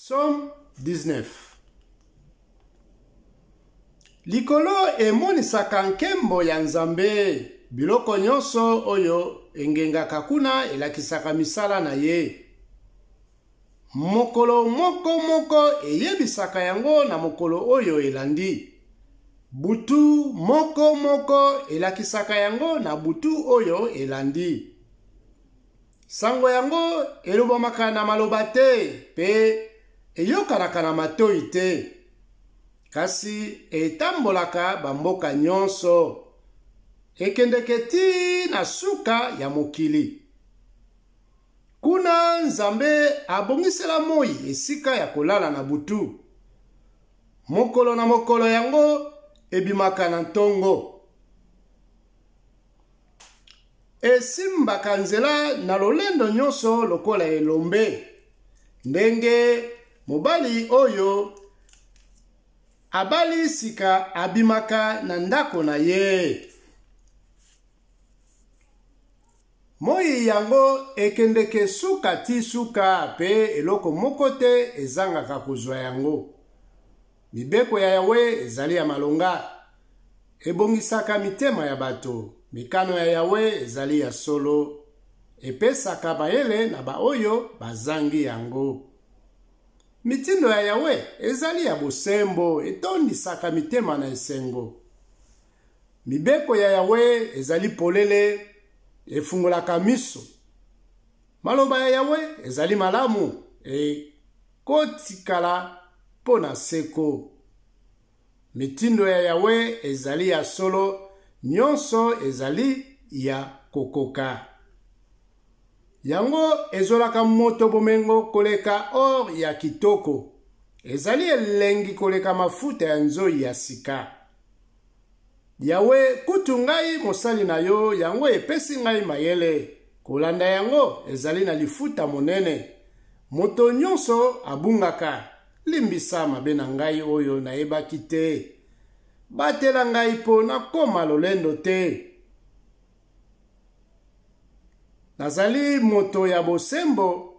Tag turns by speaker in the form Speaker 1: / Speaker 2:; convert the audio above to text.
Speaker 1: Psaume 19. Likolo emonisaka nkembo ya Nzambe, biloko nyonso oyo engengaka kuna elakisaka misala na ye. Mokolo moko moko eyebisaka yango na mokolo oyo elandi. Butu moko moko elakisaka yango na butu oyo elandi. Sango yango elobamaka na maloba te mpe eyokanaka na matoi te, kasi etambolaka bamboka nyonso, ekendeke tii na suka ya mokili. Kuna Nzambe abongisela moi esika ya kolala na butu. Mokolo na mokolo yango ebimaka na ntongo. Esimbaka nzela na lolendo nyonso lokola elombe, ndenge mobali oyo abali sika abimaka na ndako na ye. Moi yango ekendeke suka ti suka pe eloko moko te ezangaka kozwa yango. Mibeko ya Yawe ezali ya malonga, ebongisaka mitema ya bato. Mikano ya Yawe ezali ya solo, epesaka mayele na baoyo bazangi yango. Mitindo ya Yawe ezali ya bosembo, etondisaka mitema na esengo. Mibeko ya Yawe ezali polele, efungolaka miso. Maloba ya Yawe ezali malamu, ekotikala mpo na seko. Mitindo ya Yawe ezali ya solo, nyonso ezali ya kokoka. Yango ezwelaka moto bomengo koleka or ya kitoko, ezali elengi koleka mafuta ya nzoi ya sika. Yawe, kutu ngai mosali na yo, yango epesi ngai mayele. Kolanda yango ezali na lifuta monene. Moto nyonso abungaka. Limbisa mabe na ngai oyo nayebaki te. Batela ngai mpo nakoma lolendo te. Nazali moto ya bosembo.